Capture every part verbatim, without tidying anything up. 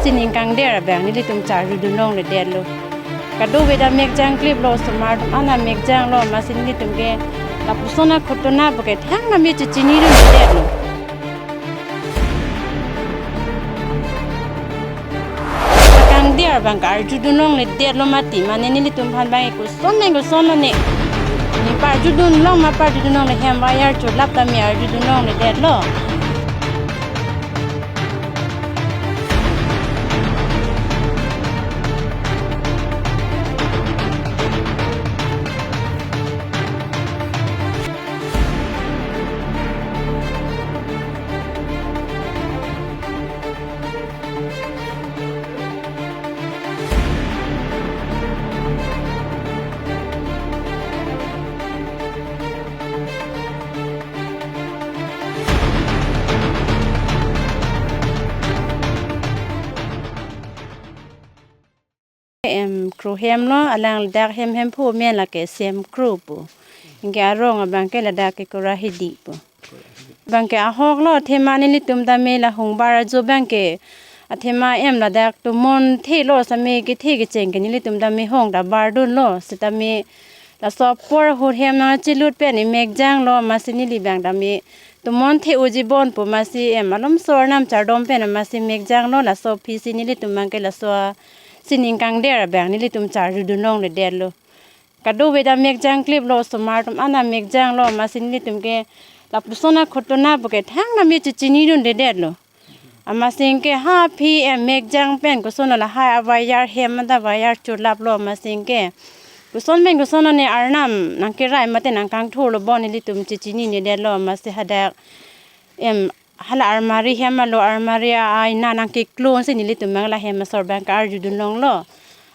Sining kangder abang nelitum charjudun longledetlo. Kadokave ta mek jangkliplo, osomar atum an ta mek janglo, amatsi nelitum ke lapuson akhutona puke thangnat me chechinidunledetlo. Kangder abang ke arjudun longledetlo mati, mane nelitum aphan abang ke koson pen koson lone. Ne parjudun long ma parjudun longle, hem wire chulap tame arjudun longledetlo. Em, kro hemlo, alang ladak hem hemphu amen lake Sem Kro pu. Anke arong abang ke ladak ke Kora Hidi pu. Abang ke ahoklo, athema nelitum tame la hungbar ajo abang ke. Athema em ladak tomon thelo, same kethe kecheng ke nelitum tame hong ta bardunlo, setame laso apor ahut hem nangchelut pen ne mek janglo, amatsi neli abang tame tomon the-o jibon pu amatsi em alomso arnam chardom pen amatsi mek janglo, laso aphi si nelitum abang ke laso sining kangder abang nelitum charjudun longledetlo. Kadokave ta mek jangkliplo, osomar atum an ta mek janglo, amatsi nelitum ke lapuson akhutona puke thangnat me chechinidunledetlo. Amatsi ke ha aphi em mek jang pen koson lahai a wire hem anta wire chulaplo, amatsi ke koson pen koson lone arnam nangkerai mate nangkangthurlo bon nelitum chechinidetlo, amatsi hadak em hala almari hem alo, almari a-aina nangkeklon si nelitum abang la hem asor abang ke arjudun longlo.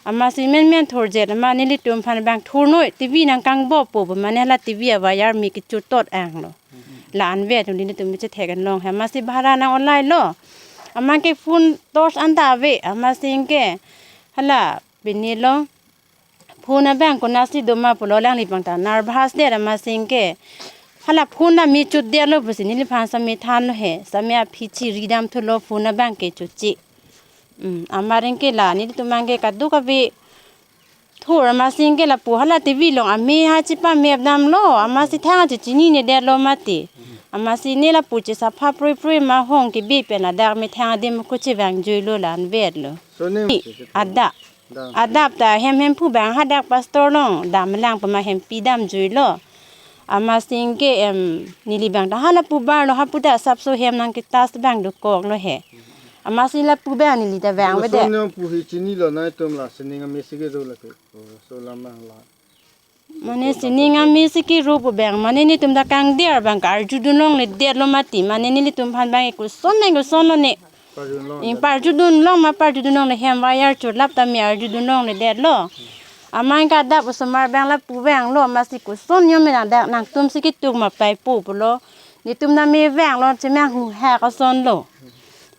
Amatsi menmen thurjet amat nelitum aphan abang thurnoi, T V nangkangbop pu, pu mane hala T V a wire me kechutot anglo. La-an vet nelitum chethek an long he, amatsi bhara nang-olailo. Amat ke phone torch anta ave, amatsi ke hala pini lo. Phone abang konatsi doma pulo, alangliphan ta nervous det amatsi ke. Hala phone ta me chutdetlo pusi neliphan same thanlo he. Same aphi chiri damthulo phone abang ke chuchi. Hmm, amat ke la nelitum abang ke kadokave thur amatsi ke lapu hala T V along ame ha chepamep damlo, amatsi thang chechinidetlo mati. Amatsi ne lapu chesapha prui prui ma hong kebi pen ladak methang adim ko chevangjuilo, la-an vetlo. So ne Ni ada. Dam. Adap ta hem hemphu abang hadak pastor along damlang pama hempi damjuilo. Amatsi ke em neli abang ta halapu barlo, hapu ta asapso hem nangke-test abang dokoklo he. Amatsi lapu abang neli ta vangvedet. Lason pu hi chinilo nangtum la sining amisi kedo lake. Oh, so lama la. Mane sining amisi kedo pu abang, mane netum ta kangder abang ke arjudun longledetlo mati, mane nelitum aphan abang ke koson pen koson lone. Parjudun long. Ing parjudun long ma parjudun longle, hem wire chulap tame arjudun longledetlo. Amat ke adap osomar abang lapu vanglo, amatsi koson niom me nang dak nangtum si ketuk ma pai pu pulo. Netum tame vanglo, chemang hu hak asonlo.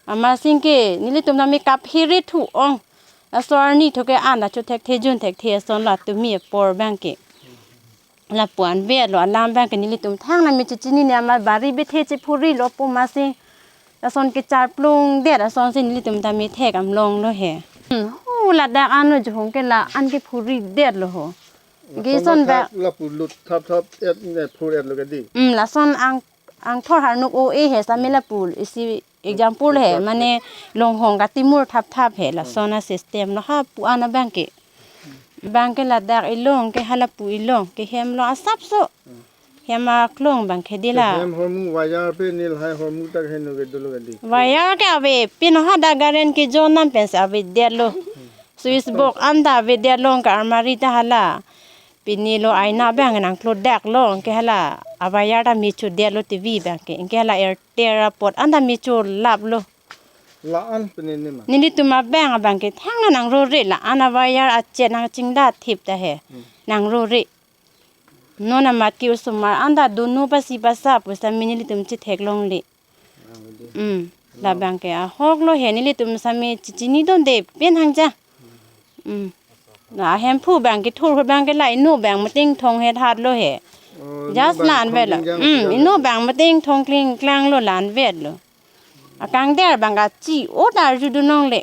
Amatsi ke nelitum tame kaphere thu-ong. Laso arni thu ke an ta chu thekthe jun thekthe ason la tumi apor abang ke. Lapu-an vetlo, alam abang ke nelitum thangnat me chechinine, amat bari bethe chephurilo pu amatsi. Lason kecharplungdet asonsi nelitum tame thek am longlo he. Hmm, hu ladak ano jehong ke la-an kephuridetlo ho. Lason gison ba thap lapu lut thap thap et ne phur etlo ke di. Hmm, lason ang angthor harnuk o-e he same lapu isi example he, mane longhong katimur thap thap he, lason a-system lo hapu-an abang ke. Abang ke ladak ilong ke halapu ilong ke hem lo asapso. Hem aklong abang ke di la. Hem hormu wire pe neli hai hormu tak heno ke dolo ke di. Wire ke ave, pin hadak current kejon nam pensi avedetlo. Switch box anta avedetlo, ke almari ta hala. Pini lo aina abang nangklodaklo, ke hala a-wire ta me chudetlo, T V abang ke, ke hala Airtel apot anta me chulaplo. La-an pini ne ma. Nelitum abang abang ke thangnat nangrore, la-an a-wire achet nangchingda thip ta he. Hmm. Nangrore. Non amat ke osomar anta dunu pasi pasa pu sami nelitum chetheklongle. Ah, betul. Hmm. Labang ke ahoklo he, nelitum sami chechinidunde pen hangja. Hmm. Na hemphu abang ke thur abang ke la inut abang meting thong het hatlo he. Oh, just inut abang la-anvet lo. Thongkling klang Hmm, inut abang mate ingthong klingklang lo, la-anvet lo. Akangder abang kachi-ot arjudun longle.